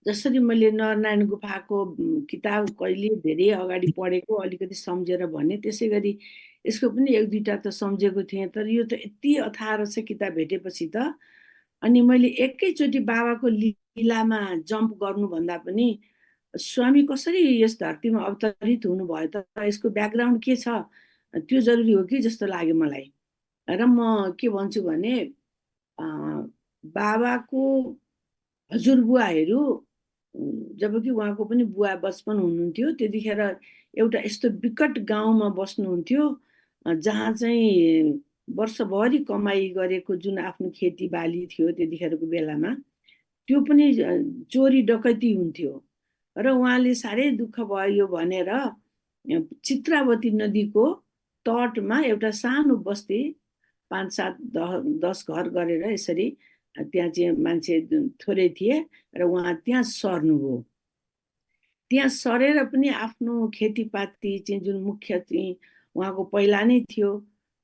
जसरी मैले नरनारायण गुफाको किताब कहिले धेरै अगाडि पढेको अलिकति सम्झेर भने, त्यसै गरी यसको पनि एक दुईटा त सम्झेको थिएँ, तर यो त यति अथाह रहेछ किताब भेटेपछि त। अनि मैले एकैचोटि बाबाको लीलामा जम्प गर्नुभन्दा पनि स्वामी कसरी यस धरतीमा अवतरित हुनुभयो त, यसको ब्याकग्राउन्ड के छ, त्यो जरुरी हो कि जस्तो लाग्यो मलाई। र म के भन्छु भने बाबाको हजुरबुवाहरू, जबकि उहाँको पनि बुवा बचपन हुनुहुन्थ्यो, त्यतिखेर एउटा यस्तो विकट गाउँमा बस्नुहुन्थ्यो जहाँ चाहिँ वर्षभरि कमाइ गरेको जुन आफ्नो खेतीबाली थियो त्यतिखेरको बेलामा, त्यो पनि चोरी डकैती हुन्थ्यो। र उहाँले साह्रै दुःख भयो भनेर चित्रावती नदीको तटमा एउटा सानो बस्ती 5-7-10 घर गरेर यसरी त्यहाँ चाहिँ मान्छे थोरै थिए र उहाँ त्यहाँ सर्नुभयो। त्यहाँ सरेर पनि आफ्नो खेतीपाती चाहिँ जुन मुख्य चाहिँ उहाँको पहिला नै थियो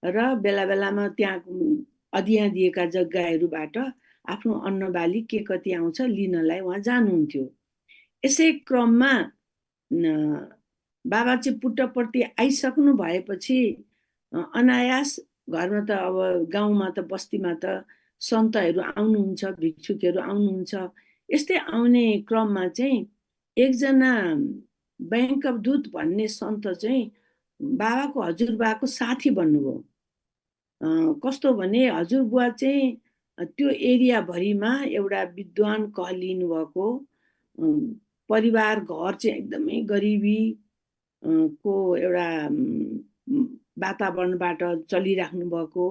र बेला बेलामा त्यहाँ अधिया दिएका जग्गाहरूबाट आफ्नो अन्नबाली के कति आउँछ लिनलाई उहाँ जानुहुन्थ्यो। यसै क्रममा बाबा चाहिँ पुट्टपर्ती आइसक्नु भएपछि अनायास घरमा त अब गाउँमा त बस्तीमा त सन्तहरू आउनुहुन्छ, भिक्षुकहरू आउनुहुन्छ। यस्तै आउने क्रममा चाहिँ एकजना बैंक अफ दूत भन्ने सन्त चाहिँ बाबाको हजुरबुवाको साथी बन्नुभयो। कस्तो भने हजुरबुवा चाहिँ त्यो एरियाभरिमा एउटा विद्वान कहलिनु भएको परिवार, घर चाहिँ एकदमै गरिबी को एउटा वातावरणबाट चलिराख्नु भएको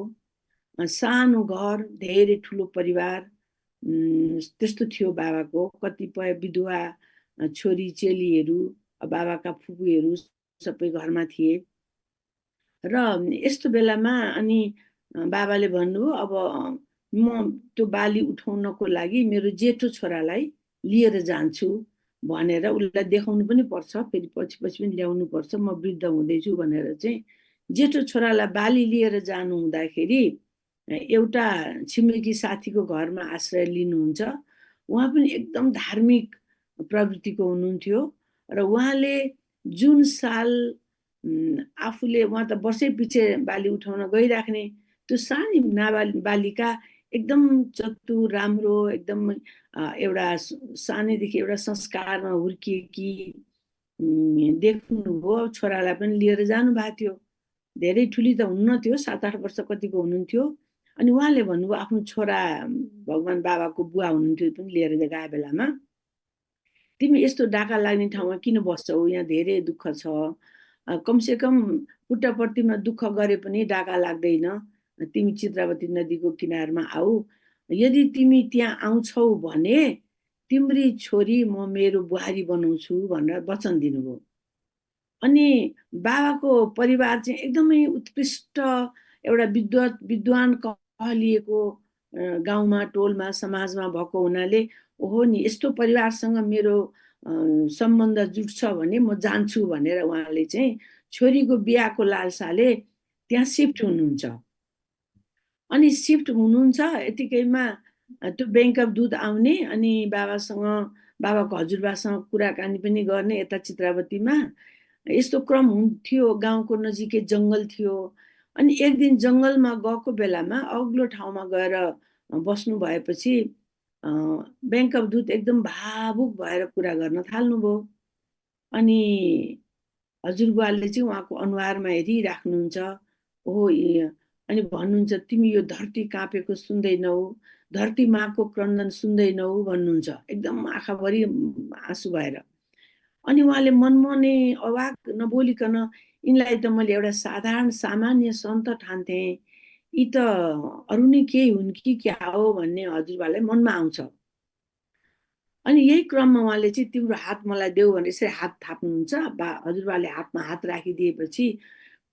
सानो घर, धेरै ठुलो परिवार त्यस्तो थियो बाबाको। कतिपय विधवा छोरी चेलीहरू, बाबाका फुपूहरू सबै घरमा थिए। र यस्तो बेलामा अनि बाबाले भन्नुभयो, अब म त्यो बाली उठाउनको लागि मेरो जेठो छोरालाई लिएर जान्छु भनेर उसलाई देखाउनु पनि पर्छ, फेरि पछि पछि पनि ल्याउनु पर्छ, म वृद्ध हुँदैछु भनेर चाहिँ जेठो छोरालाई बाली लिएर जानु हुँदाखेरि एउटा छिमेकी साथीको घरमा आश्रय लिनुहुन्छ। उहाँ पनि एकदम धार्मिक प्रवृत्तिको हुनुहुन्थ्यो र उहाँले जुन साल आफूले उहाँ त वर्षै पछि बाली उठाउन गइराख्ने, त्यो सानी नाबालिका एकदम चतुर, राम्रो, एकदम एउटा सानैदेखि एउटा संस्कारमा हुर्किएकी देख्नुभयो। छोरालाई पनि लिएर जानु भएको थियो, धेरै ठुली त हुन्न थियो, 7-8 वर्ष कतिको हुनुहुन्थ्यो। अनि उहाँले भन्नुभयो आफ्नो छोरा, भगवान बाबाको बुवा हुनुहुन्थ्यो पनि लिएर गए बेलामा, तिमी यस्तो डाका लाग्ने ठाउँमा किन बस्छौ, यहाँ धेरै दुःख छ, कमसेकम पुट्टपर्तीमा दुःख गरे पनि डाका लाग्दैन, तिमी चित्रावती नदीको किनारमा आऊ, यदि तिमी त्यहाँ आउँछौ भने तिम्री छोरी म मेरो बुहारी बनाउँछु भनेर वचन दिनुभयो। अनि बाबाको परिवार चाहिँ एकदमै उत्कृष्ट एउटा विद्वान कहलिएको गाउँमा, टोलमा, समाजमा भएको हुनाले ओहो नि यस्तो परिवारसँग मेरो सम्बन्ध जुट्छ भने म जान्छु भनेर उहाँले चाहिँ छोरीको बिहाको लालसाले त्यहाँ सिफ्ट हुनुहुन्छ। अनि सिफ्ट हुनुहुन्छ यतिकैमा त्यो बैंक अफ दूत आउने अनि बाबासँग, बाबाको हजुरबासँग कुराकानी पनि गर्ने यता चित्रावतीमा। यस्तो क्रम हुन्थ्यो, गाउँको नजिकै जङ्गल थियो। अनि एक दिन जङ्गलमा गएको बेलामा अग्लो ठाउँमा गएर बस्नु भएपछि बैंक अफ दूत एकदम भावुक भएर कुरा गर्न थाल्नुभयो। अनि हजुरबुवाले चाहिँ उहाँको अनुहारमा हेरिराख्नुहुन्छ, ओहो, अनि भन्नुहुन्छ, तिमी यो धरती काँपेको सुन्दैनौ, धरती माको क्रन्दन सुन्दैनौ भन्नुहुन्छ, एकदम आँखाभरि आँसु भएर। अनि उहाँले मनमा नै अवाक नबोलिकन, यिनलाई त मैले एउटा साधारण सामान्य सन्त ठान्थेँ, यी त अरू नै केही हुन् कि क्या हो भन्ने हजुरबालाई मनमा आउँछ। अनि यही क्रममा उहाँले चाहिँ तिम्रो हात मलाई देऊ भनेर यसरी हात थाप्नुहुन्छ। हजुरबाले हातमा हात राखिदिएपछि,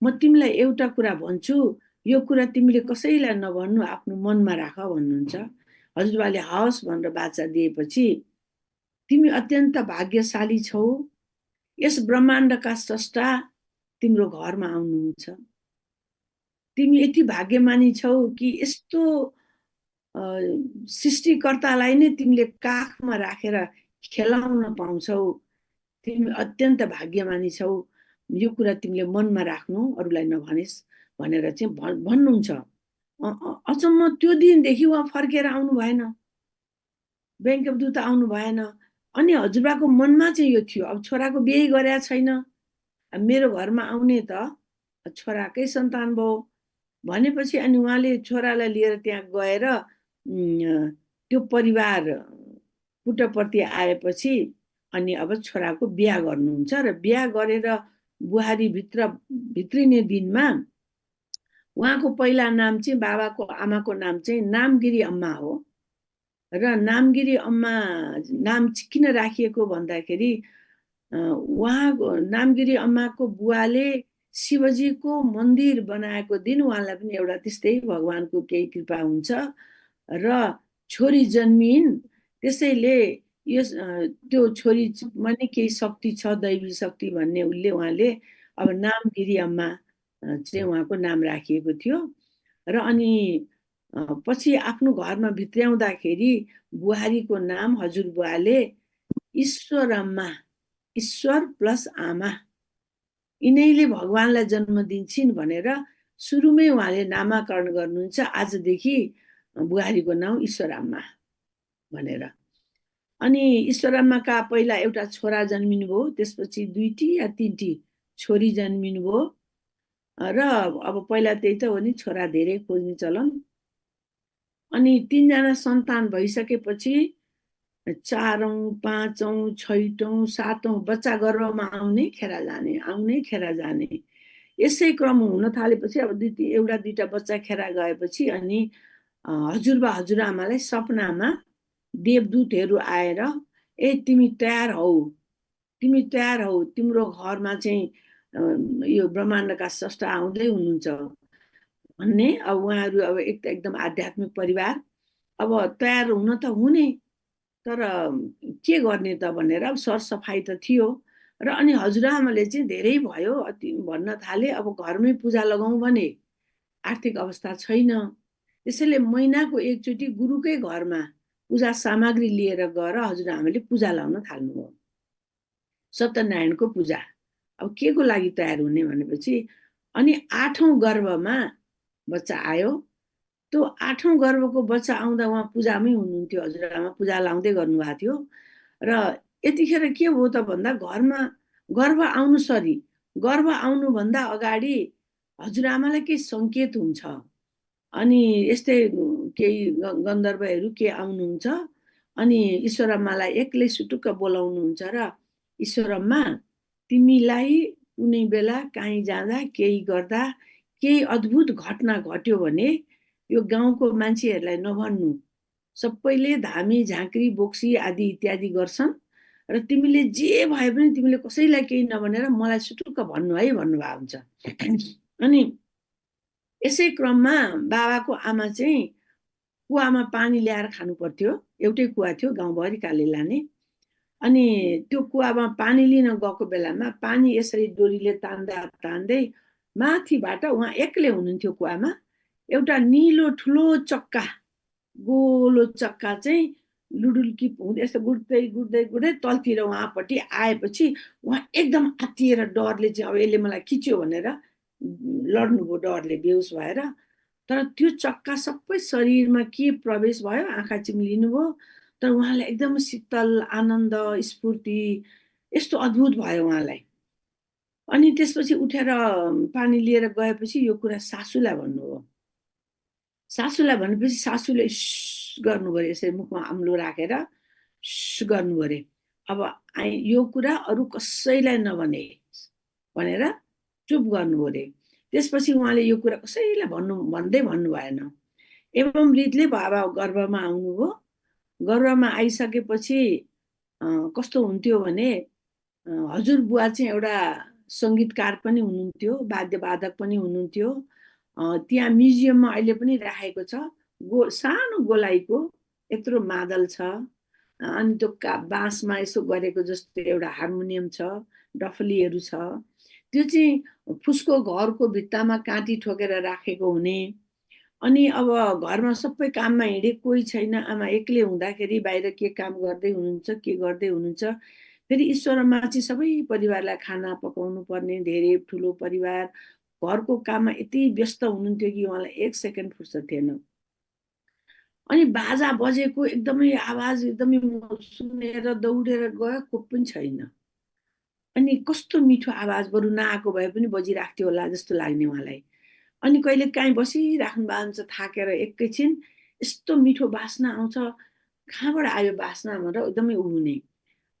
म तिमीलाई एउटा कुरा भन्छु, यो कुरा तिमीले कसैलाई नभन्नु, आफ्नो मनमा राख भन्नुहुन्छ। हजुरबाले हवस् भनेर बाचा दिएपछि, तिमी अत्यन्त भाग्यशाली छौ, यस ब्रह्माण्डका स्रष्टा तिम्रो घरमा आउनुहुन्छ। तिमी यति भाग्यमानी छौ कि यस्तो सृष्टिकर्तालाई नै तिमीले काखमा राखेर खेलाउन पाउँछौ, तिमी अत्यन्त भाग्यमानी छौ, यो कुरा तिमीले मनमा राख्नु, अरूलाई नभनिस् भनेर चाहिँ भन्नुहुन्छ। अचम्म त्यो दिनदेखि उहाँ फर्केर आउनु भएन, बैंक अफ दूत आउनु भएन। अनि हजुरबाको मनमा चाहिँ यो थियो, अब छोराको बिहे गरेका छैन, मेरो घरमा आउने त छोराकै सन्तान भयो भनेपछि अनि उहाँले छोरालाई लिएर त्यहाँ गएर त्यो परिवार पुटप्रति आएपछि अनि अब छोराको बिहा गर्नुहुन्छ र बिहा गरेर बुहारी भित्रिने दिनमा उहाँको पहिला नाम चाहिँ बाबाको आमाको नाम चाहिँ नामगिरी अम्मा हो। र नामगिरी अम्मा नाम किन राखिएको भन्दाखेरि उहाँको नामगिरी अम्माको बुवाले शिवजीको मन्दिर बनाएको दिन उहाँलाई पनि एउटा त्यस्तै भगवानको केही कृपा हुन्छ र छोरी जन्मिन्, त्यसैले यस त्यो छोरीमा नै केही शक्ति छ, दैवी शक्ति भन्ने उहाँले अब नामगिरी अम्मा चाहिँ उहाँको नाम राखिएको थियो। र अनि पछि आफ्नो घरमा भित्र्याउँदाखेरि बुहारीको नाम हजुरबुवाले ईश्वर अम्मा, ईश्वर प्लस आमा, यिनैले भगवानलाई जन्म दिन्छन् भनेर सुरुमै उहाँले नामाकरण गर्नुहुन्छ, आजदेखि बुहारीको नाम ईश्वर अम्मा भनेर। अनि ईश्वर अम्माका पहिला एउटा छोरा जन्मिनु भयो, त्यसपछि 2टी या 3टी छोरी जन्मिनु भयो र अब पहिला त्यही त हो नि, छोरा धेरै खोज्ने चलन। अनि 3जना सन्तान भइसकेपछि 4औं 5औं 6औं 7औं बच्चा गर्भमा आउने खेरा जाने, आउने खेरा जाने, यसै क्रम हुन थालेपछि अब एउटा 2टा बच्चा खेरा गएपछि अनि हजुरबा हजुरआमालाई सपनामा देवदूतहरू आएर तिमी तयार हौ, तिमी तयार हौ, तिम्रो घरमा चाहिँ यो ब्रह्माण्डका स्रष्टा आउँदै हुनुहुन्छ भन्ने। अब उहाँहरू अब एकदम आध्यात्मिक परिवार, अब तयार हुन त हुने, तर के गर्ने त भनेर अब सरसफाइ त थियो। र अनि हजुरआमाले चाहिँ धेरै भयो भन्न थाले, अब घरमै पूजा लगाउँ भने आर्थिक अवस्था छैन, त्यसैले महिनाको एकचोटि गुरुकै घरमा पूजा सामग्री लिएर गएर हजुरआमाले पूजा लाउन थाल्नुभयो, सत्यनारायणको पूजा। अब के को लागि तयार हुने भनेपछि अनि 8औं गर्भमा बच्चा आयो। त्यो 8औं गर्भको बच्चा आउँदा उहाँ पूजामै हुनुहुन्थ्यो, हजुरआमा पूजा लाउँदै गर्नुभएको थियो। र यतिखेर के हो त भन्दा घरमा गर्भ आउनुसरी, गर्भ आउनुभन्दा अगाडि हजुरआमालाई केही सङ्केत हुन्छ, अनि यस्तै केही गन्धर्वहरू के आउनुहुन्छ, अनि ईश्वरअम्मालाई एक्लै सुटुक्क बोलाउनुहुन्छ र ईश्वरअम्मा तिमीलाई कुनै बेला काहीँ जाँदा केही गर्दा केही अद्भुत घटना घट्यो भने यो गाउँको मान्छेहरूलाई नभन्नु, सबैले धामी झाँक्री बोक्सी आदि इत्यादि गर्छन् र तिमीले जे भए पनि तिमीले कसैलाई केही नभनेर मलाई सुटुक्क भन्नु है भन्नुभएको हुन्छ। अनि यसै क्रममा बाबाको आमा चाहिँ कुवामा पानी ल्याएर खानु पर्थ्यो, एउटै कुवा थियो गाउँभरिकाले लाने। अनि त्यो कुवामा पानी लिन गएको बेलामा पानी यसरी डोरीले तान्दा तान्दै माथिबाट उहाँ एक्लै हुनुहुन्थ्यो कुवामा, एउटा निलो ठुलो चक्का, गोलो चक्का चाहिँ लुडुल्की हुँदै यस्तो गुड्दै गुड्दै गुड्दै तलतिर उहाँपट्टि आएपछि उहाँ एकदम आत्तिएर डरले चाहिँ अब यसले मलाई खिच्यो भनेर लड्नुभयो, डरले बेहोस भएर। तर त्यो चक्का सबै शरीरमा के प्रवेश भयो, आँखा चिम्लिनुभयो, तर उहाँलाई एकदम शीतल आनन्द स्फूर्ति यस्तो अद्भुत भयो उहाँलाई। अनि त्यसपछि उठेर पानी लिएर गएपछि यो कुरा सासूलाई भन्नुभयो। सासूलाई भनेपछि सासूले गर्नु पर्यो, यसरी मुखमा अम्लो राखेर गर्नु पर्यो, अब यो कुरा अरू कसैलाई नभने भनेर चुप गर्नु पर्यो। त्यसपछि उहाँले यो कुरा कसैलाई भन्दै भन्नु भएन। एवं रीतले बाबा गर्भमा आउनुभयो। गर्भमा आइसकेपछि कस्तो हुन्थ्यो भने हजुरबुवा चाहिँ एउटा सङ्गीतकार पनि हुनुहुन्थ्यो, वाद्यवादक पनि हुनुहुन्थ्यो। त्यहाँ म्युजियममा अहिले पनि राखेको छ, सानो गोलाइको यत्रो मादल छ, अनि त्यो बाँसमा यसो गरेको जस्तो एउटा हार्मोनियम छ, डफलीहरू छ। त्यो चाहिँ फुसको घरको भित्तामा काँटी ठोकेर राखेको हुने, अनि अब घरमा सबै काममा हिँडे, कोही छैन, आमा एक्लै हुँदाखेरि बाहिर के काम गर्दै हुनुहुन्छ, के गर्दै हुनुहुन्छ। फेरि ईश्वरमा चाहिँ सबै परिवारलाई खाना पकाउनु पर्ने, धेरै ठुलो परिवार, घरको काममा यति व्यस्त हुनुहुन्थ्यो कि उहाँलाई एक सेकेन्ड फुर्सद थिएन। अनि बाजा बजेको एकदमै आवाज एकदमै सुनेर दौडेर गएको पनि छैन। अनि कस्तो मिठो आवाज, बरु नआएको भए पनि बजिरहेको थियो होला जस्तो लाग्ने उहाँलाई। अनि कहिले काहीँ बसिराख्नु भएको हुन्छ थाकेर, एकैछिन यस्तो मिठो बास्ना आउँछ, कहाँबाट आयो बास्ना भनेर एकदमै उडुने।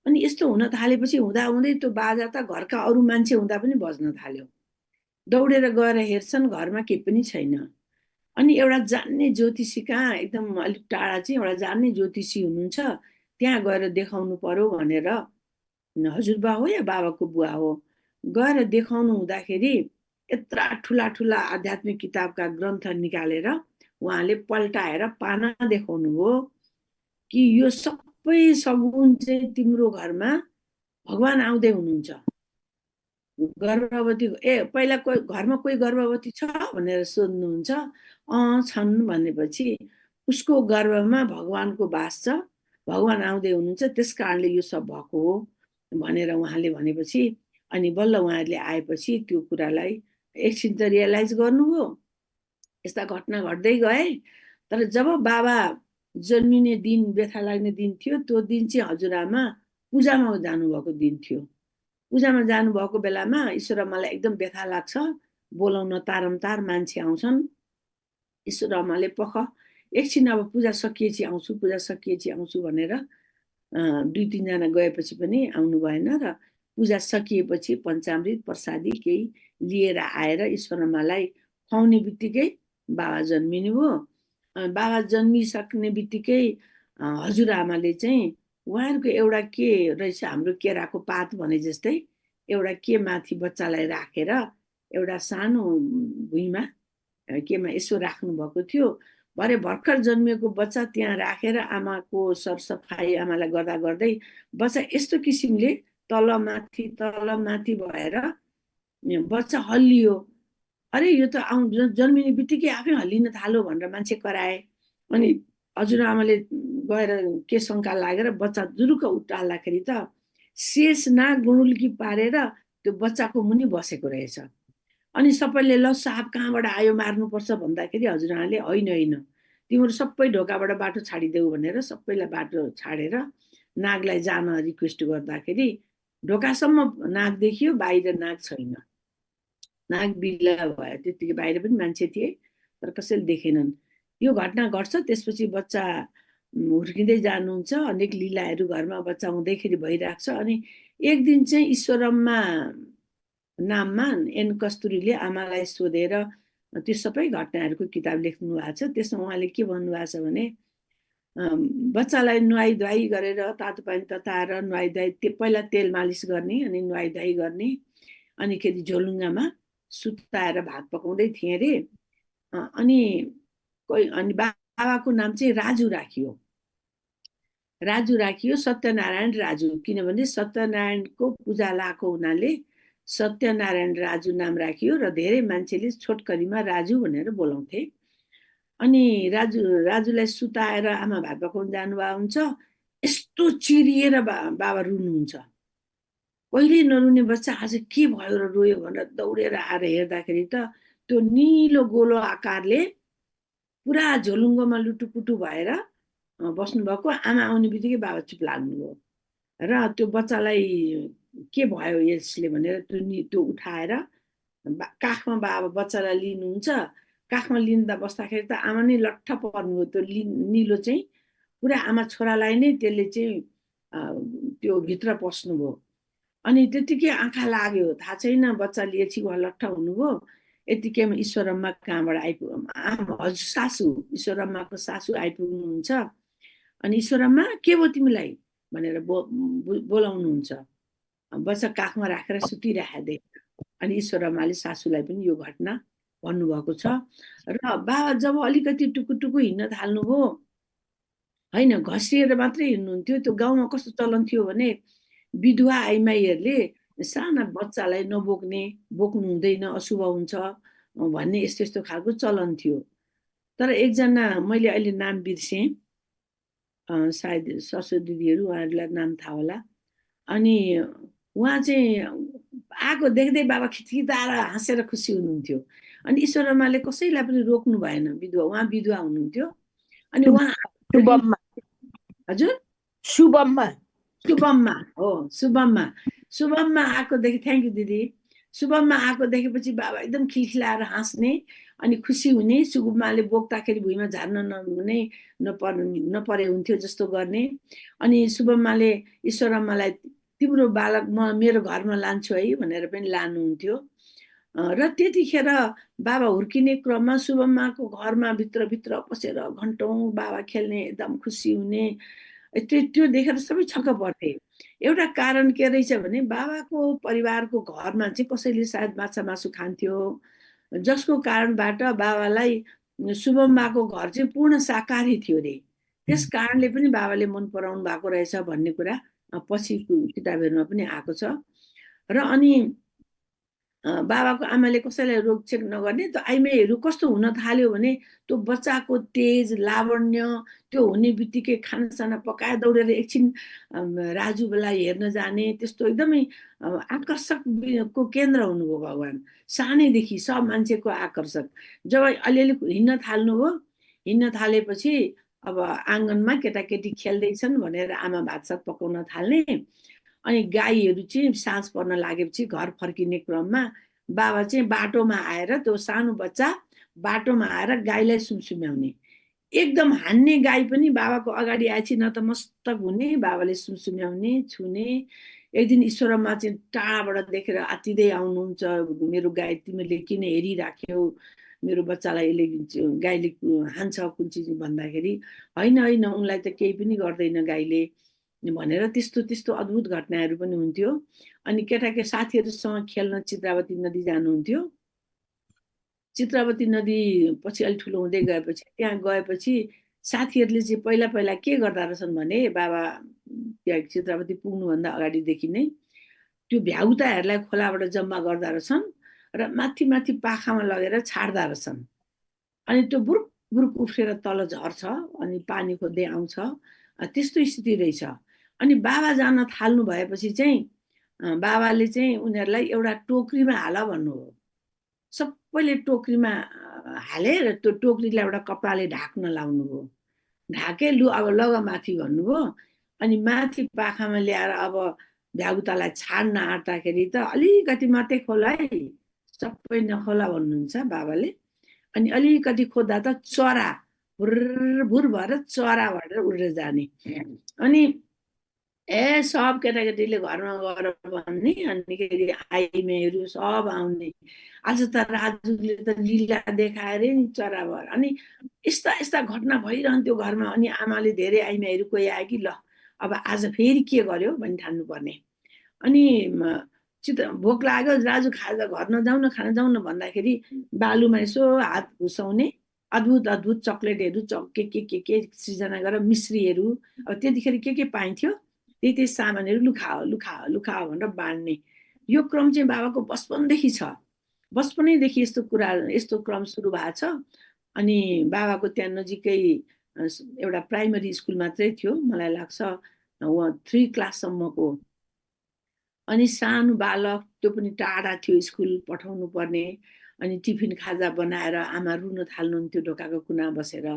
अनि यस्तो हुन थालेपछि हुँदाहुँदै त्यो बाजा त घरका अरू मान्छे हुँदा पनि बज्न थाल्यो। दौडेर गएर हेर्छन्, घरमा केही पनि छैन। अनि एउटा जान्ने ज्योतिषी कहाँ, एकदम अलिक टाढा चाहिँ एउटा जान्ने ज्योतिषी हुनुहुन्छ, त्यहाँ गएर देखाउनु पर्यो भनेर हजुरबा हो या बाबाको बुवा हो, गएर देखाउनु हुँदाखेरि यत्रा ठुला ठुला आध्यात्मिक किताबका ग्रन्थ निकालेर उहाँले पल्टाएर पाना देखाउनु हो कि यो सबै सगुन चाहिँ तिम्रो घरमा भगवान आउँदै हुनुहुन्छ। गर्भवती पहिला कोही घरमा कोही गर्भवती छ भनेर सोध्नुहुन्छ। छन् भनेपछि उसको गर्भमा भगवानको बास छ, भगवान आउँदै हुनुहुन्छ, त्यस कारणले यो सब भएको हो भनेर उहाँले भनेपछि अनि बल्ल उहाँहरूले आएपछि त्यो कुरालाई एकछिन त रियलाइज गर्नुभयो। यस्ता घटना घट्दै गए। तर जब बाबा जन्मिने दिन, व्यथा लाग्ने दिन थियो, त्यो दिन चाहिँ हजुरआमा पूजामा जानुभएको दिन थियो। पूजामा जानुभएको बेलामा ईश्वरआमालाई एकदम व्यथा लाग्छ, बोलाउन तारमतार मान्छे आउँछन्। ईश्वरआमाले पख एकछिन अब पूजा सकिएपछि आउँछु, पूजा सकिएपछि आउँछु भनेर 2-3 जना गएपछि पनि आउनु भएन र पूजा सकिएपछि पञ्चामृत प्रसादी केही लिएर आएर ईश्वरआमालाई खुवाउने बित्तिकै बाबा जन्मिनु हो। बाबा जन्मिसक्ने बित्तिकै हजुरआमाले चाहिँ उहाँहरूको एउटा के रहेछ, हाम्रो केराको पात भने जस्तै एउटा के माथि बच्चालाई राखेर एउटा सानो भुइँमा केमा यसो राख्नु भएको थियो। भरे भर्खर जन्मिएको बच्चा त्यहाँ राखेर आमाको सरसफाइ आमालाई गर्दा गर्दै बच्चा यस्तो किसिमले तलमाथि भएर बच्चा हल्लियो। अरे यो त जन्मिने बित्तिकै आफै हल्लिन थाल्यो भनेर मान्छे कराए। अनि हजुरआमाले गएर के शङ्का लागेर बच्चा जुरुक्क उठाल्दाखेरि त शेष नाग गुणुल्की पारेर त्यो बच्चाको मुनि बसेको रहेछ। अनि सबैले ल साप कहाँबाट आयो मार्नुपर्छ भन्दाखेरि हजुरआमाले होइन, तिम्रो सबै ढोकाबाट बाटो छाडिदेऊ भनेर सबैलाई बाटो छाडेर नागलाई जान रिक्वेस्ट गर्दाखेरि ढोकासम्म नाग देखियो, बाहिर नाग छैन। नाग बिला भयो। त्यतिकै बाहिर पनि मान्छे थिए तर कसैले देखेनन्। यो घटना घट्छ। त्यसपछि बच्चा हुर्किँदै जानुहुन्छ, अनेक लीलाहरू घरमा बच्चा हुँदैखेरि भइरहेको छ। अनि एक दिन चाहिँ ईश्वरम्मा नाममा एन कस्तुरीले आमालाई सोधेर त्यो सबै घटनाहरूको किताब लेख्नु भएको छ। त्यसमा उहाँले के भन्नुभएको छ भने बच्चालाई नुहाई धुवाई गरेर तातो पानी तताएर नुहाई धुवाई, पहिला तेल मालिस गर्ने अनि नुहाई धुवाई गर्ने, अनिखेरि झोलुङ्गामा सुताएर भात पकाउँदै थिएँ अरे। अनि बाबाको नाम चाहिँ राजु राखियो, सत्यनारायण राजु। किनभने सत्यनारायणको पूजा लाएको हुनाले सत्यनारायण राजु नाम राखियो र धेरै मान्छेले छोटकरीमा राजु भनेर बोलाउँथे। अनि राजुलाई सुताएर आमा भात पकाउन जानुभएको हुन्छ। यस्तो चिरिएर बाबा रुनुहुन्छ। कहिले नरुने बच्चा आज के भयो र रोयो भनेर दौडेर आएर हेर्दाखेरि त त्यो निलो गोलो आकारले पुरा झोलुङ्गोमा लुटुपुटु भएर बस्नुभएको। आमा आउने बित्तिकै बाबा चुप लाग्नुभयो र त्यो बच्चालाई के भयो यसले भनेर त्यो उठाएर काखमा बाबा बच्चालाई लिनुहुन्छ। काखमा लिँदा बस्दाखेरि त आमा नै लट्ठ पर्नुभयो। त्यो निलो चाहिँ पुरा आमा छोरालाई नै त्यसले चाहिँ त्यो भित्र पस्नुभयो। अनि त्यतिकै आँखा लाग्यो, थाहा छैन बच्चा लिएपछि उहाँ लट्ठ हुनुभयो। यतिकैमा ईश्वरम्मा कहाँबाट हजुर सासू, ईश्वरम्माको सासू आइपुग्नुहुन्छ। अनि ईश्वरम्मा के भयो तिमीलाई भनेर बोलाउनुहुन्छ। बच्चा काखमा राखेर सुतिराखेको। अनि ईश्वरम्माले सासूलाई पनि यो घटना भन्नुभएको छ। र बाबा जब अलिकति टुकुटुकु हिँड्न थाल्नुभयो, होइन घसिएर मात्रै हिँड्नुहुन्थ्यो। त्यो गाउँमा कस्तो चलन थियो भने विधवा आइमाईहरूले साना बच्चालाई बोक्नु हुँदैन, अशुभ हुन्छ भन्ने यस्तो खालको चलन थियो। तर एकजना मैले अहिले नाम बिर्सेँ, सायद सरस्वती दिदीहरू, उहाँहरूलाई नाम थाहा होला। अनि उहाँ चाहिँ आएको देख्दै बाबा खिटखिटाएर हाँसेर खुसी हुनुहुन्थ्यो। अनि ईश्वरम्माले कसैलाई पनि रोक्नु भएन, विधवा, उहाँ विधवा हुनुहुन्थ्यो। अनि उहाँ शुभममा, हजुर शुभममा, शुभममा हो, शुभममा, शुभममा आएकोदेखि, थ्याङ्क यू दिदी, शुभममा आएको देखेपछि बाबा एकदम खिलखिलाएर हाँस्ने अनि खुसी हुने, शुभममाले बोक्दाखेरि भुइँमा झार्न नहुने, नपरे हुन्थ्यो जस्तो गर्ने। अनि शुभममाले ईश्वरम्मालाई तिम्रो बालक म मेरो घरमा लान्छु है भनेर पनि लानुहुन्थ्यो। र त्यतिखेर बाबा हुर्किने क्रममा शुभममाको घरमा भित्र पसेर घन्टौँ बाबा खेल्ने, एकदम खुसी हुने, त्यो देखेर सबै छक्क पर्थे। एउटा कारण के रहेछ भने बाबाको परिवारको घरमा चाहिँ कसैले सायद माछा मासु खान्थ्यो, जसको कारणबाट बाबालाई शुभममाको घर चाहिँ पूर्ण शाकाहारी थियो अरे। त्यस कारणले पनि बाबाले मन पराउनु भएको रहेछ भन्ने कुरा पछिको किताबहरूमा पनि आएको छ। र अनि बाबाको आमाले कसैलाई रोकछेक नगर्ने। त आइमाईहरू कस्तो हुन थाल्यो भने त्यो बच्चाको तेज, लावण्य, त्यो हुने बित्तिकै खानासाना पकाएर दौडेर एकछिन राजुलाई हेर्न जाने, त्यस्तो एकदमै आकर्षकको केन्द्र हुनुभयो भगवान्। सानैदेखि सब मान्छेको आकर्षक। जब अलिअलि हिँड्न थाल्नुभयो, हिँड्न थालेपछि अब आँगनमा केटाकेटी खेल्दैछन् भनेर आमा भातसात पकाउन थाल्ने। अनि गाईहरू चाहिँ साँझ पर्न लागेपछि घर फर्किने क्रममा बाबा चाहिँ बाटोमा आएर, त्यो सानो बच्चा बाटोमा आएर गाईलाई सुमसुम्याउने, एकदम हान्ने गाई पनि बाबाको अगाडि आएपछि नतमस्तक हुने, बाबाले सुमसुम्याउने, छुने। एक दिन ईश्वरम्मा चाहिँ टाढाबाट देखेर आत्तिँदै आउनुहुन्छ, मेरो गाई तिमीले किन हेरिराख्यौ, मेरो बच्चालाई यसले गाईले हान्छ कुन चिज भन्दाखेरि, होइन होइन उनलाई त केही पनि गर्दैन गाईले भनेर त्यस्तो त्यस्तो अद्भुत घटनाहरू पनि हुन्थ्यो। अनि केटाकेटी साथीहरूसँग खेल्न चित्रावती नदी जानुहुन्थ्यो। चित्रावती नदी पछि अलिक ठुलो हुँदै गएपछि, त्यहाँ गएपछि साथीहरूले चाहिँ पहिला पहिला के गर्दा रहेछन् भने, बाबा त्यहाँ चित्रावती पुग्नुभन्दा अगाडिदेखि नै त्यो भ्याउताहरूलाई खोलाबाट जम्मा गर्दा रहेछन् र माथि माथि पाखामा लगेर छाड्दा रहेछन्। अनि त्यो बुरुक बुरुक उफ्रेर तल झर्छ अनि पानी खोज्दै आउँछ, त्यस्तो स्थिति रहेछ। अनि बाबा जान थाल्नु भएपछि चाहिँ बाबाले चाहिँ उनीहरूलाई एउटा टोकरीमा हाल भन्नुभयो। सबैले टोकरीमा हाले र त्यो टोकरीलाई एउटा कपडाले ढाक्न लाउनुभयो। ढाके लु अब लग माथि भन्नुभयो। अनि माथि पाखामा ल्याएर अब भ्याउतालाई छाड्न आँट्दाखेरि त अलिकति मात्रै खोला है, सबै नखोला भन्नुहुन्छ बाबाले। अनि अलिकति खोज्दा त चरा भुर भएर चरा भनेर उडेर जाने। अनि सब केटाकेटीले घरमा गएर भन्ने, अनि के अरे आइमाईहरू सब आउने, आज त राजुले त लीला देखाएर नि चरा भएर। अनि यस्ता यस्ता घटना भइरहन्थ्यो घरमा। अनि आमाले धेरै आइमाईहरू कोही आयो कि ल अब आज फेरि के गर्यो भनी ठान्नु पर्ने। अनि भोक लाग्यो राजु खाजा घर नजाउन, खाना जाउन भन्दाखेरि बालुमा यसो हात घुसाउने, अद्भुत अद्भुत चक्लेटहरू के सृजना गरेर, मिश्रीहरू, अब त्यतिखेर के पाइन्थ्यो त्यही सामानहरू लुखाओ लुखाओ लुखाओ भनेर बाँड्ने। यो क्रम चाहिँ बाबाको बचपनदेखि छ, बचपनैदेखि यस्तो कुरा, यस्तो क्रम सुरु भएको छ। अनि बाबाको त्यहाँ नजिकै एउटा प्राइमरी स्कुल मात्रै थियो मलाई लाग्छ, 3 क्लाससम्मको। अनि सानो बालक, त्यो पनि टाढा थियो स्कुल पठाउनु पर्ने। अनि टिफिन खाजा बनाएर आमा रुन थाल्नुहुन्थ्यो ढोकाको कुना बसेर।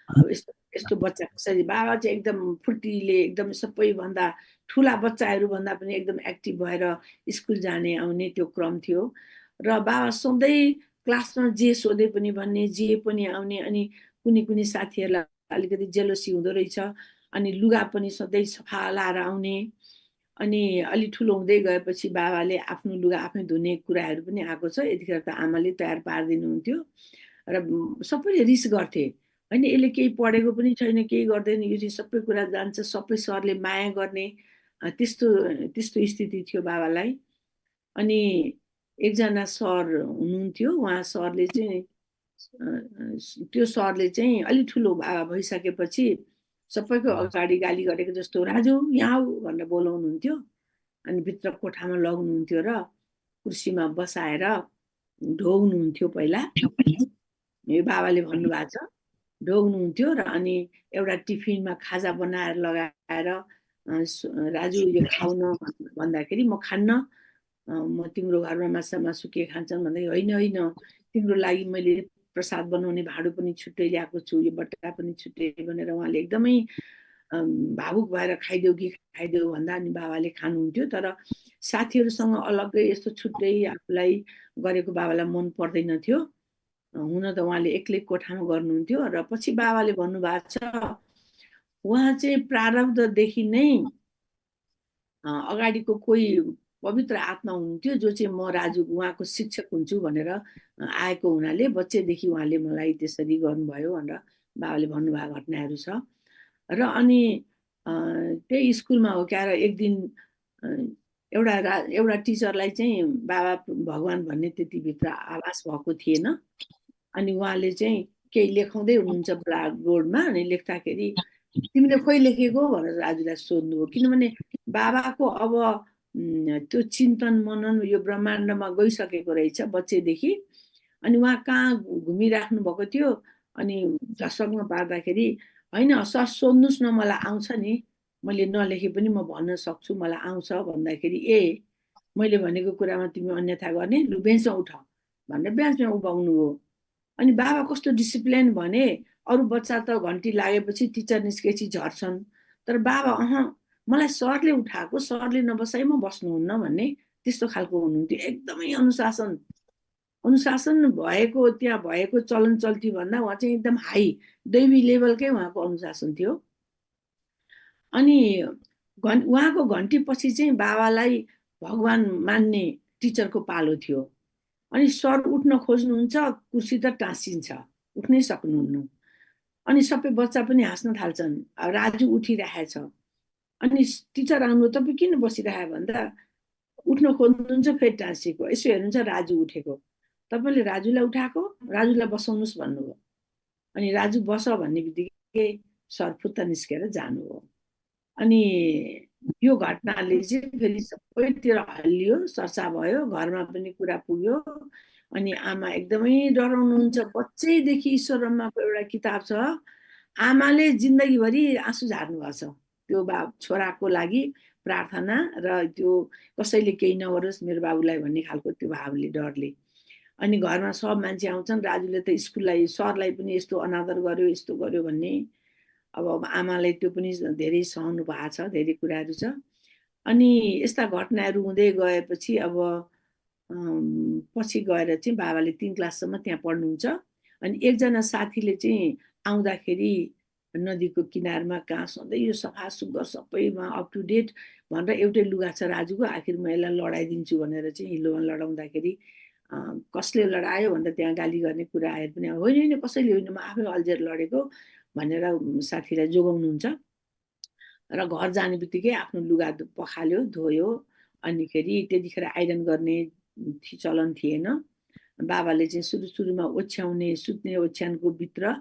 अब यस्तो यस्तो बच्चा कसरी, बाबा चाहिँ एकदम फुर्तिले, एकदम सबैभन्दा ठुला बच्चाहरू भन्दा पनि एकदम एक्टिभ भएर स्कुल जाने आउने त्यो क्रम थियो। र बाबा सधैँ क्लासमा जे सोधे पनि भन्ने, जे पनि आउने। अनि कुनै साथीहरूलाई अलिकति जेलोसी हुँदो रहेछ, अनि लुगा पनि सधैँ सफा लाएर आउने। अनि अलि ठुलो हुँदै गएपछि बाबाले आफ्नो लुगा आफै धुने कुराहरू पनि आएको छ। यतिखेर त आमाले तयार पारिदिनुहुन्थ्यो र सबैले रिस गर्थे, होइन यसले केही पढेको पनि छैन, केही गर्दैन, यो चाहिँ सबै कुरा जान्छ, सबै सरले माया गर्ने, त्यस्तो त्यस्तो स्थिति थियो बाबालाई। अनि एकजना सर हुनुहुन्थ्यो, उहाँ सरले चाहिँ त्यो सरले चाहिँ अलि ठुलो बाबा भइसकेपछि सबैको अगाडि गाली गरेको जस्तो, राजु यहाँ आऊ भनेर बोलाउनुहुन्थ्यो। अनि भित्र कोठामा लग्नुहुन्थ्यो र कुर्सीमा बसाएर ढोग्नुहुन्थ्यो। पहिला यो बाबाले भन्नुभएको छ, ढोग्नुहुन्थ्यो र अनि एउटा टिफिनमा खाजा बनाएर लगाएर राजु यो खाउन भन्दाखेरि म खान्न, म तिम्रो घरमा मासु के खान्छन् भन्दाखेरि होइन होइन तिम्रो लागि मैले प्रसाद बनाउने भाँडो पनि छुट्टै ल्याएको छु, यो बट्टा पनि छुट्टै भनेर उहाँले एकदमै भावुक भएर खाइदेऊ कि खाइदेऊ भन्दा अनि बाबाले खानुहुन्थ्यो। तर साथीहरूसँग अलग्गै यस्तो छुट्टै आफूलाई गरेको बाबालाई मन पर्दैन थियो। हुन त उहाँले एक्लै कोठामा गर्नुहुन्थ्यो र पछि बाबाले भन्नुभएको छ उहाँ चाहिँ प्रारब्धदेखि नै अगाडिको कोही पवित्र आत्मा हुनुहुन्थ्यो जो चाहिँ म राजु उहाँको शिक्षक हुन्छु भनेर आएको हुनाले बच्चैदेखि उहाँले मलाई त्यसरी गर्नुभयो भनेर बाबाले भन्नुभएको घटनाहरू छ। र अनि त्यही स्कुलमा हो क्या, एक दिन एउटा टिचरलाई चाहिँ बाबा भगवान् भन्ने त्यतिभित्र आभास भएको थिएन। अनि उहाँले चाहिँ केही लेखाउँदै हुनुहुन्छ ब्ल्याक बोर्डमा, अनि लेख्दाखेरि तिमीले खोइ लेखेको भनेर राजुलाई सोध्नुभयो। किनभने बाबाको अब त्यो चिन्तन मनन यो ब्रह्माण्डमा गइसकेको रहेछ बच्चैदेखि। अनि उहाँ कहाँ घुमिराख्नु भएको थियो। अनि झसक्न पार्दाखेरि होइन सर सोध्नुहोस् न, मलाई आउँछ नि, मैले नलेखे पनि म भन्न सक्छु, मलाई आउँछ भन्दाखेरि ए मैले भनेको कुरामा तिमी अन्यथा गर्ने, लु बेन्चमा उठ भनेर बेन्चमा उभाउनु हो। अनि बाबा कस्तो डिसिप्लिन भने अरू बच्चा त घन्टी लागेपछि टिचर निस्केपछि झर्छन्, तर बाबा मलाई सरले उठाएको, सरले नबसाइ म बस्नुहुन्न भन्ने त्यस्तो खालको हुनुहुन्थ्यो। एकदमै अनुशासन भएको त्यहाँ भएको चलन चल्ती भन्दा उहाँ चाहिँ एकदम हाई दैवी लेभलकै उहाँको अनुशासन थियो। अनि उहाँको घन्टी पछि चाहिँ बाबालाई भगवान् मान्ने टिचरको पालो थियो। अनि सर उठ्न खोज्नुहुन्छ, कुर्सी त टाँसिन्छ, उठ्नै सक्नुहुन्न। अनि सबै बच्चा पनि हाँस्न थाल्छन्, राजु उठिरहेछ। अनि टिचर आउनु, तपाईँ किन बसिरह्यो भन्दा उठ्न खोज्नुहुन्छ फेरि टाँसिएको, यसो हेर्नुहुन्छ राजु उठेको, तपाईँले राजुलाई उठाएको, राजुलाई बसाउनुहोस् भन्नुभयो। अनि राजु बस भन्ने बित्तिकै सर फुत्त निस्केर जानुभयो। अनि यो घटनाले चाहिँ फेरि सबैतिर हल्लियो, चर्चा भयो, घरमा पनि कुरा पुग्यो। अनि आमा एकदमै डराउनुहुन्छ। बच्चैदेखि ईश्वर ब्रह्माको एउटा किताब छ, आमाले जिन्दगीभरि आँसु झार्नु भएको छ त्यो छोराको लागि प्रार्थना र त्यो कसैले केही नगरोस् मेरो बाबुलाई भन्ने खालको त्यो भावले, डरले। अनि घरमा सब मान्छे आउँछन्, राजुले त स्कुललाई सरलाई पनि यस्तो अनादर गर्यो यस्तो गर्यो भन्ने। अब आमालाई त्यो पनि धेरै सहनु भएको छ, धेरै कुराहरू छ। अनि यस्ता घटनाहरू हुँदै गएपछि अब पछि गएर चाहिँ बाबाले 3 क्लाससम्म त्यहाँ पढ्नुहुन्छ। अनि एकजना साथीले चाहिँ आउँदाखेरि नदीको किनारमा कहाँ सधैँ यो सफा सुग्घर सबैमा अप टु डेट भनेर एउटै लुगा छ राजुको, आखिर म यसलाई लडाइदिन्छु भनेर चाहिँ हिलोमा लडाउँदाखेरि कसले लडायो भन्दा त्यहाँ गाली गर्ने कुरा आएर पनि होइन होइन कसैले होइन, म आफै अल्झेर लडेको भनेर साथीलाई जोगाउनुहुन्छ। र घर जाने बित्तिकै आफ्नो लुगा पखाल्यो, धोयो। अनिखेरि त्यतिखेर आइरन गर्ने चलन थिएन। बाबाले चाहिँ सुरुमा ओछ्याउने सुत्ने ओछ्यानको भित्र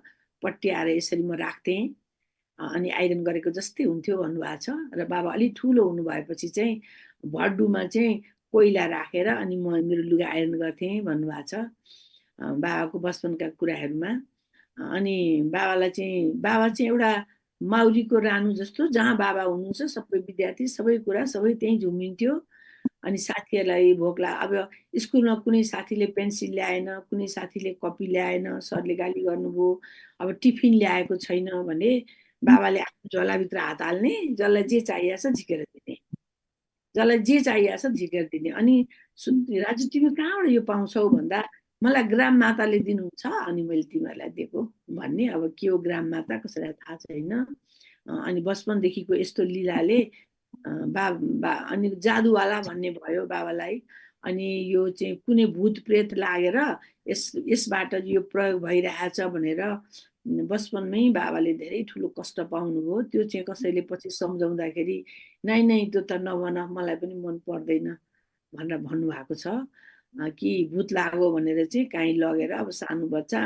पट्याएर यसरी म राख्थेँ, अनि आइरन गरेको जस्तै हुन्थ्यो भन्नुभएको छ। र बाबा अलिक ठुलो हुनु भएपछि चाहिँ भड्डुमा चाहिँ कोइला राखेर अनि म मेरो लुगा आइरन गर्थेँ भन्नुभएको छ बाबाको बचपनका कुराहरूमा। अनि बाबा चाहिँ एउटा माउरीको रानु जस्तो, जहाँ बाबा हुनुहुन्छ सबै विद्यार्थी सबै कुरा सबै त्यहीँ झुमिन्थ्यो। अनि साथीहरूलाई भोक अब स्कुलमा कुनै साथीले पेन्सिल ल्याएन, कुनै साथीले कपी ल्याएन, सरले गाली गर्नुभयो। अब टिफिन ल्याएको छैन भने बाबाले आफ्नो झोलाभित्र हात हाल्ने, जसलाई जे चाहिएको छ झिकेर दिने, जसलाई जे चाहिएको छ झिकेर दिने। अनि राजु तिमी कहाँबाट यो पाउँछौ भन्दा मलाई ग्राम माताले दिनुहुन्छ अनि मैले तिमीहरूलाई दिएको भन्ने। अब के हो ग्राम माता कसैलाई थाहा छैन। अनि बचपनदेखिको यस्तो लीलाले अनि जादुवाला भन्ने भयो बाबालाई। अनि यो चाहिँ कुनै भूत प्रेत लागेर यसबाट यो प्रयोग भइरहेछ भनेर बचपनमै बाबाले धेरै ठुलो कष्ट पाउनुभयो। त्यो चाहिँ कसैले पछि सम्झाउँदाखेरि नाइ त्यो त नभन, मलाई पनि मन पर्दैन भनेर भन्नुभएको छ कि भूत लाग्यो भनेर चाहिँ काहीँ लगेर अब सानो बच्चा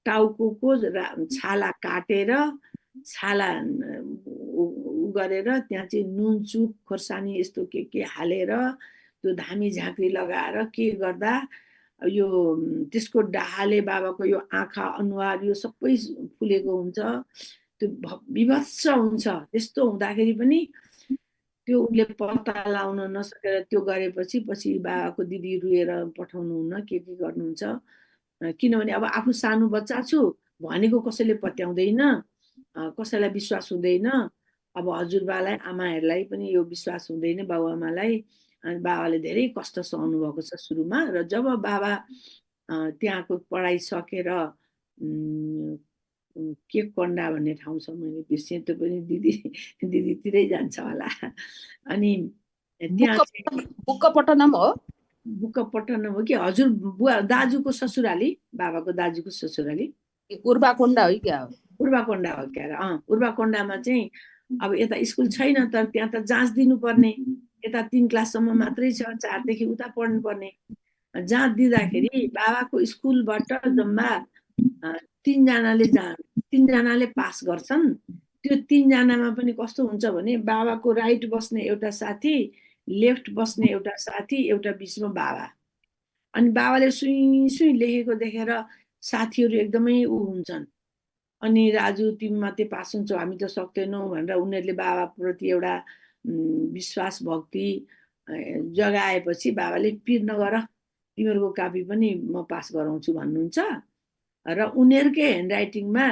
टाउको छाला काटेर छाला गरेर त्यहाँ चाहिँ नुन चुक खोर्सानी यस्तो के हालेर त्यो धामी झाँक्री लगाएर के गर्दा यो त्यसको डाहाले बाबाको यो आँखा अनुहार यो सबै फुलेको हुन्छ, त्यो विभत्स हुन्छ। त्यस्तो हुँदाखेरि पनि त्यो उसले पत्ता लाउन नसकेर त्यो गरेपछि पछि बाबाको दिदी रुएर पठाउनुहुन्न, के गर्नुहुन्छ। किनभने अब आफू सानो बच्चा छु भनेको कसैले पत्याउँदैन, कसैलाई विश्वास हुँदैन। अब हजुरबालाई आमाहरूलाई पनि यो विश्वास हुँदैन बाबुआमालाई। अनि बाबाले धेरै कष्ट सहनु भएको छ सुरुमा। र जब बाबा त्यहाँको पढाइ सकेर केककोन्डा भन्ने ठाउँ छ, मैले बिर्सेँ, त्यो पनि दिदीतिरै जान्छ होला। अनि त्यहाँ बुक्कपट्टनम हो, बुक्कपट्टनम हो कि हजुर बुवा दाजुको ससुराली, बाबाको दाजुको ससुराली उर्वाकोण्डा हो क्या? उर्वाकोण्डा हो क्या? उर्वाकोण्डामा चाहिँ अब यता स्कुल छैन, तर त्यहाँ त जाँच दिनुपर्ने। यता 3 क्लाससम्म मात्रै छ, 4 देखि उता पढ्नुपर्ने। जाँच दिँदाखेरि बाबाको स्कुलबाट जम्मा 3 जनाले पास गर्छन्। त्यो 3 जनामा पनि कस्तो हुन्छ भने बाबाको राइट बस्ने एउटा साथी, लेफ्ट बस्ने एउटा साथी, एउटा बिचमा बाबा। अनि बाबाले सुई सुई लेखेको देखेर साथीहरू एकदमै हुन्छन्। अनि राजु तिमी मात्रै पास हुन्छौ, हामी त सक्दैनौँ भनेर उनीहरूले बाबाप्रति एउटा विश्वास भक्ति जगाएपछि बाबाले पिर नगर, तिमीहरूको कापी पनि म पास गराउँछु भन्नुहुन्छ। र उनीहरूकै ह्यान्डराइटिङमा,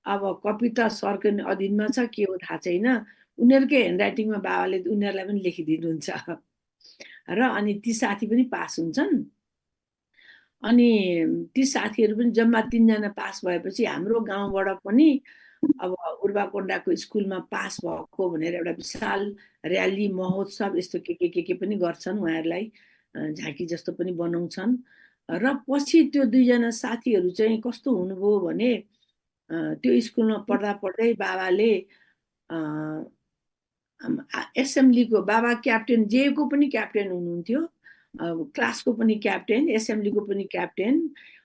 अब कपी त सरको अधीनमा छ, के हो थाहा छैन, उनीहरूकै ह्यान्डराइटिङमा बाबाले उनीहरूलाई पनि लेखिदिनुहुन्छ। र अनि ती साथी पनि पास हुन्छन्। अनि ती साथीहरू पनि जम्मा 3 जना पास भएपछि हाम्रो गाउँबाट पनि अब उर्वाकोण्डाको स्कुलमा पास भएको भनेर एउटा विशाल र्याली महोत्सव यस्तो के पनि गर्छन्। उहाँहरूलाई झाँकी जस्तो पनि बनाउँछन्। र पछि त्यो 2 जना साथीहरू चाहिँ कस्तो हुनुभयो भने त्यो स्कुलमा पढ्दा पढ्दै बाबाले एसेम्ब्लीको, बाबा क्याप्टेन, जेको पनि क्याप्टेन हुनुहुन्थ्यो, क्लासको पनि क्याप्टेन, एसेम्ब्लीको पनि क्याप्टेन,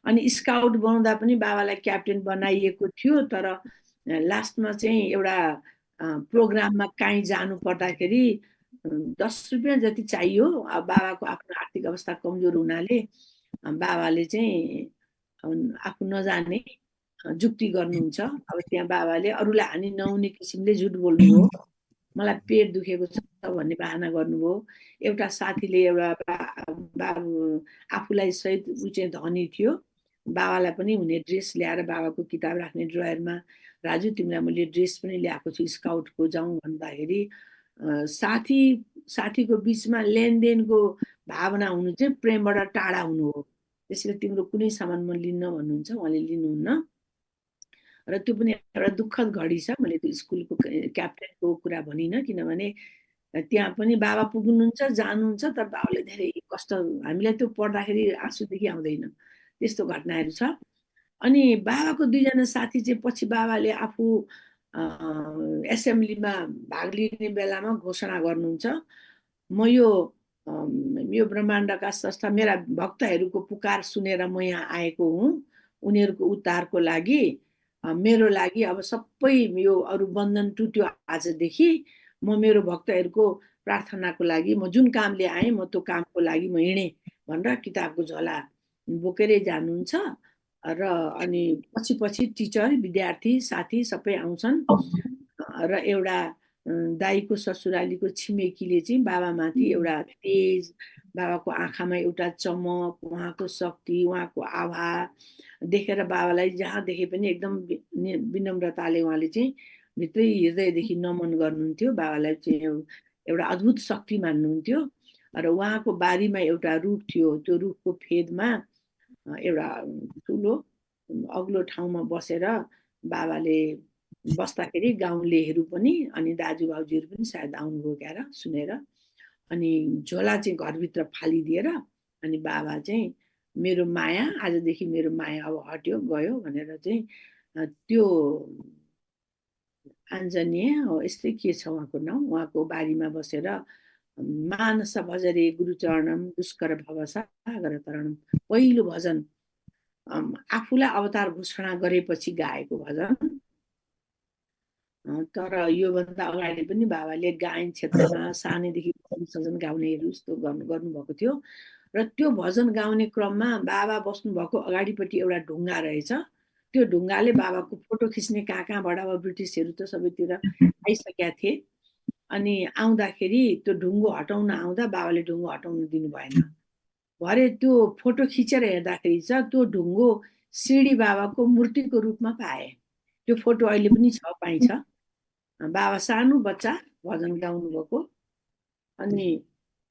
अनि स्काउट बनाउँदा पनि बाबालाई क्याप्टेन बनाइएको थियो। तर लास्टमा चाहिँ एउटा प्रोग्राममा काहीँ जानु पर्दाखेरि 10 रुपियाँ जति चाहियो। अब बाबाको आफ्नो आर्थिक अवस्था कमजोर हुनाले बाबाले चाहिँ आफू नजाने जुक्ति गर्नुहुन्छ। अब त्यहाँ बाबाले अरूलाई हानि नहुने किसिमले झुट बोल्नुभयो, मलाई पेट दुखेको छ भन्ने बहाना गर्नुभयो। एउटा साथीले एउटा बाबु आफूलाई सहित ऊ चाहिँ धनी थियो, बाबालाई पनि हुने ड्रेस ल्याएर बाबाको किताब राख्ने ड्रयरमा, राजु तिमीलाई मैले ड्रेस पनि ल्याएको छु स्काउटको, जाउँ भन्दाखेरि साथीको बिचमा लेनदेनको भावना हुनु चाहिँ प्रेमबाट टाढा हुनु हो। त्यसैले तिम्रो कुनै सामान म लिन्न भन्नुहुन्छ, उहाँले लिनुहुन्न। र त्यो पनि एउटा दुःखद घडी छ। मैले त्यो स्कुलको क्याप्टेनको कुरा भनिनँ, किनभने त्यहाँ पनि बाबा पुग्नुहुन्छ, जानुहुन्छ, तर बाबाले धेरै कष्ट, हामीलाई त्यो पढ्दाखेरि आँसुदेखि आउँदैन, त्यस्तो घटनाहरू छ। अनि बाबाको 2 जना साथी चाहिँ पछि बाबाले आफू एसेम्ब्लीमा भाग लिने बेलामा घोषणा गर्नुहुन्छ, म यो ब्रह्माण्डका स्रष्टा, मेरा भक्तहरूको पुकार सुनेर म यहाँ आएको हुँ, उनीहरूको उद्धारको लागि, मेरो लागि अब सबै यो अरू बन्धन टुट्यो आजदेखि, म मेरो भक्तहरूको प्रार्थनाको लागि म जुन कामले आएँ म त्यो कामको लागि म हिँडेँ भनेर किताबको झोला बोकेरै जानुहुन्छ। र अनि पछि टिचर, विद्यार्थी, साथी सबै आउँछन्। र एउटा दाईको ससुरालीको छिमेकीले चाहिँ बाबामाथि एउटा तेज, बाबाको आँखामा एउटा चमक, उहाँको शक्ति, उहाँको आभा देखेर बाबालाई जहाँ देखे पनि एकदम विनम्रताले उहाँले चाहिँ भित्रै हृदयदेखि नमन गर्नुहुन्थ्यो। बाबालाई चाहिँ एउटा अद्भुत शक्ति मान्नुहुन्थ्यो। र उहाँको बारीमा एउटा रुख थियो, त्यो रुखको फेदमा एउटा ठुलो अग्लो ठाउँमा बसेर बाबाले बस्दाखेरि गाउँलेहरू पनि अनि दाजुभाउजूहरू पनि सायद आउनुभयो क्यार सुनेर। अनि झोला चाहिँ घरभित्र फालिदिएर अनि बाबा चाहिँ मेरो माया, आजदेखि मेरो माया अब हट्यो गयो भनेर चाहिँ त्यो आञ्जनेय यस्तै के छ उहाँको नाम, उहाँको बारीमा बसेर मानस भजरे गुरुचरणम दुष्कर भव सागर तरणम, पहिलो भजन आफूलाई अवतार घोषणा गरेपछि गाएको भजन। तर योभन्दा अगाडि पनि बाबाले गायन क्षेत्रमा सानैदेखि सजन गाउनेहरू यस्तो गर्नुभएको थियो। र त्यो भजन गाउने क्रममा बाबा बस्नुभएको अगाडिपट्टि एउटा ढुङ्गा रहेछ। त्यो ढुङ्गाले बाबाको फोटो खिच्ने कहाँबाट अब ब्रिटिसहरू त सबैतिर आइसकेका थिए। अनि आउँदाखेरि त्यो ढुङ्गो हटाउन आउँदा बाबाले ढुङ्गो हटाउन दिनु भएन। भरे त्यो फोटो खिचेर हेर्दाखेरि चाहिँ त्यो ढुङ्गो सिडी बाबाको मूर्तिको रूपमा पाए। त्यो फोटो अहिले पनि छ, पाइन्छ। बाबा सानो बच्चा भजन गाउनु भएको, अनि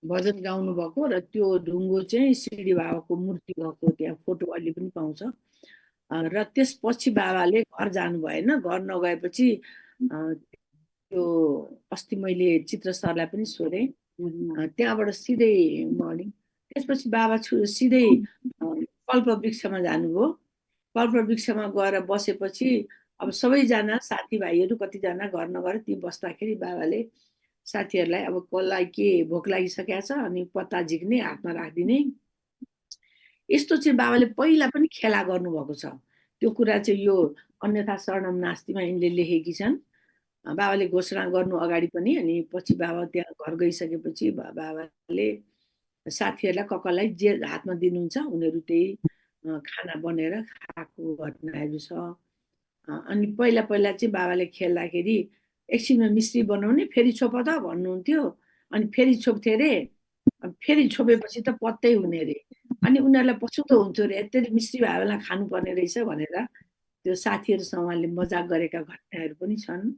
भजन गाउनु भएको र त्यो ढुङ्गो चाहिँ सिडी बाबाको मूर्ति भएको त्यहाँ फोटो अहिले पनि पाउँछ। र त्यसपछि बाबाले घर जानु भएन। घर नगएपछि त्यो अस्ति मैले चित्र सरलाई पनि सोधेँ, त्यहाँबाट सिधै मर्निङ त्यसपछि बाबा सिधै कल्पवृक्षमा जानुभयो। कल्पवृक्षमा गएर बसेपछि अब सबैजना साथीभाइहरू कतिजना घर नगएर ती बस्दाखेरि बाबाले साथीहरूलाई अब कसलाई के भोक लागिसकेको छ अनि पत्ता झिक्ने, हातमा राखिदिने, यस्तो चाहिँ बाबाले पहिला पनि खेला गर्नुभएको छ। त्यो कुरा चाहिँ यो अन्यथा शरणम नास्तिमा यिनले लेखेकी छन्। बाबाले घोषणा गर्नु अगाडि पनि। अनि पछि बाबा त्यहाँ घर गइसकेपछि बाबाले साथीहरूलाई कसलाई जे हातमा दिनुहुन्छ उनीहरू त्यही खाना बनेर खाएको घटनाहरू छ। अनि पहिला पहिला चाहिँ बाबाले खेल्दाखेरि एकछिनमा मिस्त्री बनाउने, फेरि छोप त भन्नुहुन्थ्यो, अनि फेरि छोप्थे अरे, फेरि छोपेपछि त पत्तै हुने अरे। अनि उनीहरूलाई पछुतो हुन्थ्यो अरे, यत्तरी मिस्त्री भए बेला खानुपर्ने रहेछ भनेर त्यो साथीहरूसँग उहाँले मजाक गरेका घटनाहरू पनि छन्।